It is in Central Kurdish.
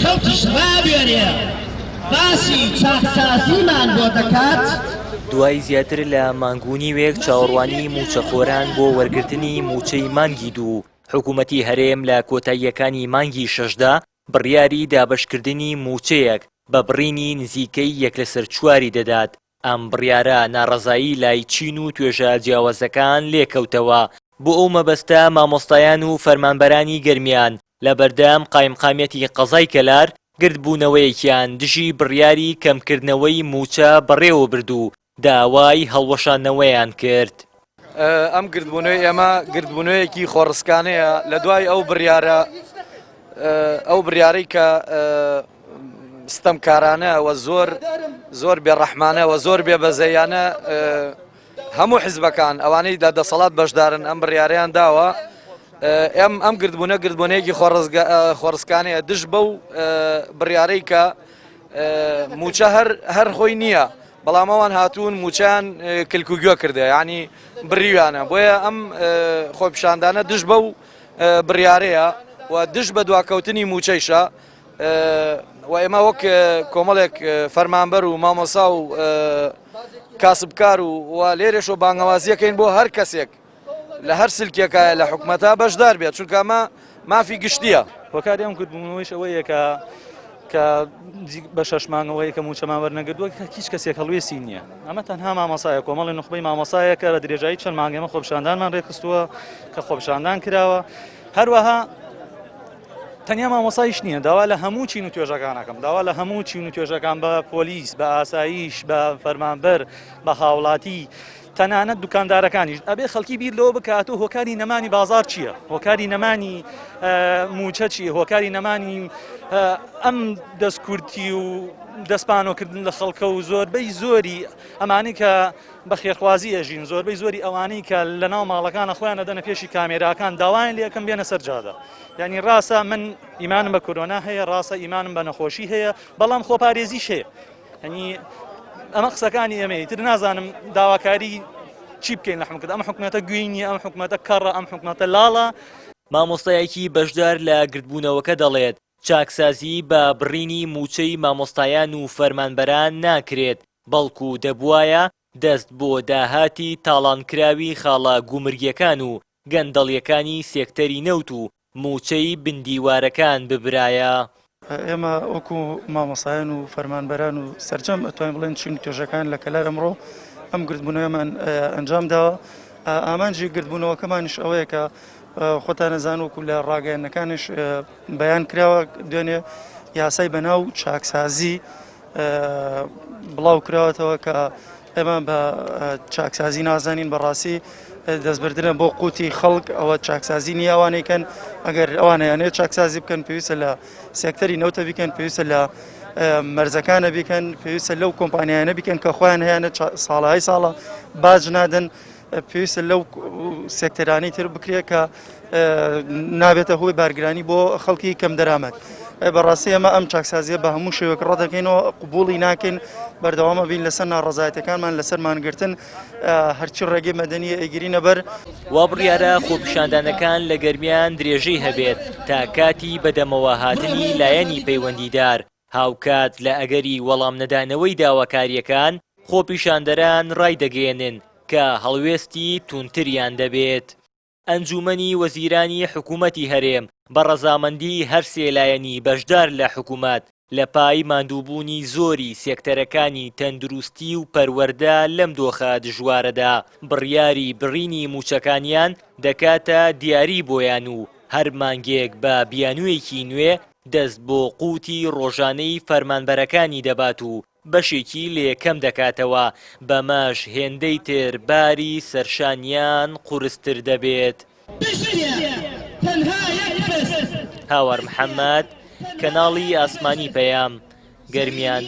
خەڵکیش ڕابوێرێ باسی چاکسازیمان بۆ دەکات. دوای زیاتر لە مانگ و نیوێک چاوەڕوانی مووچەخۆران بۆ وەرگرتنی مووچەی مانگی دوو، حکوومەتی هەرێم لە کۆتاییەکانی مانگی شەشدا بڕیاری دابەشکردنی مووچەیەک بە بڕینی نزیکەی یەک لەسەر چواری دەدات، ئەم بڕیارە ناڕەزایی لای چین و توێژە جیاوازەکان لێکەوتەوە، بۆ ئەو مەبەستە مامۆستایان و فەرمانبەرانی گەرمیان لە بەردەم قایمقامیەتی قەزای کەلار گردبوونەوەیەکیان دژی بڕیاری کەمکردنەوەی مووچە بەڕێوەبرد و داوای هەڵوەشاندنەوەیان کرد. ئەم گردبوونەوەی ئێمە گردبوونەوەیەکی خۆڕسکانەیە لە دوای ئەو بڕیارە ئەو بڕیارەی کە ستەمکارانە و زۆر زۆر بێڕەحمانە و زۆر بێبەزەیانە هەموو حزبەکان ئەوانەی لە دەسەڵات بەشدارن ئەم بڕیاریان داوە ئەم ئەم گردبوونە گردبوونەیەکی خۆڕسکانەیە دژ بەو بڕیارەی کە موچە هەر هەر خۆی نییە بەڵام ئەوان هاتوون موچەیان کلک و گوێ کردە ینی بڕیویانە بۆیە ئەم خۆپیشاندانە دژ بەو بڕیارەیە و دژ بە دواکەوتنی موچەیشە و ئێمە وەک کۆمەڵێک فەرمانبەر و مامۆسا و کاسبکار و و لێرەشەوە بانگەوازیەکەین بۆ هەر کەسێک لە هەر سلکێکایە لە حکومەتا بەشدار بێت چونکە ئەمە مافی گشتیە. هۆکاری ئەم کردبوونەوەیش ئەوەیە کە کە بە شەش مانگەوەی کە مووچەمان وەرنەگردووە کە هیچ کەسێک هەڵوێستی نییە ئەمە تەنها مامۆسایە کۆمەڵی نوخبەی مامۆسایە کە بە درێژایی چەند مانگ ئێمە خۆپیشاندانمان ڕێکخستووە کە خۆپیشاندان کراوە هەروەها تەنیا مامۆسایش نییە داوا لە هەموو چین و توێژەکانەکەم داوا لە هەموو چین و توێژەکان بە پۆلیس بە ئاسایش بە فەرمانبەر بە هاوڵاتی تەنانەت دوکاندارەکانیش ئەبێ خەڵکی بیر لەوە بکات و هۆکاری نەمانی بازار چییە هۆکاری نەمانی موچە چی هۆکاری نەمانی ئەم دەستکورتی و دەستپانۆکردن لە خەڵکە و زۆربەی زۆری ئەمانەی کە بە خێرخوازی ئەژین زۆربەی زۆری ئەوانەی کە لە ناو ماڵەکانە خۆیان ئەدەنە پێشی کامێراکان داوایان لێکەم بێنە سەر جادە یعنی ڕاستە من ئیمانم بە کۆرۆنا هەیە ڕاستە ئیمانم بە نەخۆشی هەیە بەڵام خۆپارێزیش هەیە یعنی ئەمە قسەکانی ئێمەی تر نازانم داواکاری چی بکەین لە حکومەت ئەم حکومەتە گوێی نییە ئەم حکومەتە کەڕە ئەم حکومەتە لاڵە. مامۆستایەکی بەشدار لە گردبوونەوەکە دەڵێت، چاکسازی بە بڕینی مووچەی مامۆستایان و فەرمانبەران ناکرێت، بەڵکو دەبوایە دەست بۆ داهاتی تاڵانکراوی خاڵە گومرگیەکان و گەندەڵیەکانی سێکتەری نەوت و مووچەی بندیوارەکان ببرایە. ئێمە وەکو مامۆستایان و فەرمانبەران و سەرجەم ئەتوانین بڵێن چین و توێژەکان لە کەلار ئەمڕۆ ئەم گردبوونەوەمان ئەنجام داوە ئامانجی گردبوونەوەکەمانیش ئەوەیە کە خۆتان ئەزان وەکو لە ڕاگەیاندنەکانیش بەیان کراوە دوێنێ یاسای بەناو چاکسازی بڵاو کراوەتەوە کە ئێمە بە چاکسازی نازانین بەڕاستی دەستبردنە بۆ قوتی خەڵک ئەوە چاکسازی نییە ئەوانەیکەن ئەگەر ئەوانەیانێ چاکسازی بکەن پێویستە لە سێکتەری نەوتە بیکەن پێویستە لە مەرزەکانە بیکەن پێویستە لەو کۆمپانیایانە بیکەن کە خۆیان هەیەە ساڵهای ساڵە باج نادەن پێویستە لەو سێکتەرانەی تر بکرێت کە نابێتە هۆی بارگرانی بۆ خەڵکی کەم دەرامەت. بەڕاستی ئەمە ئەم چاکسازیە بە هەموو شێوەک ڕەدەکەینەوە قوبوڵی ناکەین بەردەوامە بین لەسەر ناڕەزایەتەکانمان لەسەر مانگرتن هەرچی ڕێگەی مەدەنی ئەیگرینە بەر. وا بڕیارە خۆپیشاندانەکان لە گەرمیان درێژەی هەبێت تا کاتی بەدەمەوە هاتنی لایەنی پەیوەندیدار، هاوکات لە ئەگەری وەڵامنەدانەوەی داواکارییەکان، خۆپیشاندەران ڕایدەگەیەنن کە هەڵوێستی توندتریان دەبێت. ئەنجوومەنی وەزیرانی حکوومەتی هەرێم بە ڕەزامەندیی هەرسێ لایەنی بەشدار لە حکوومەت، لە پای ماندووبوونی زۆری سێکتەرەکانی تەندروستی و پەروەردە لەم دۆخە دژوارەدا، بڕیاری بڕینی مووچەکانیان دەکاتە دیاری بۆیان و هەر مانگێک بە بیانوویەکی نوێ دەست بۆ قووتی ڕۆژانەی فەرمانبەرەکانی دەبات و بەشێکی لێ کەم دەکاتەوە، بەمەش هێندەی تر باری سەرشانیان قورستر دەبێت. هاوار محەمەد، کەناڵی ئاسمانی پەیام، گەرمیان.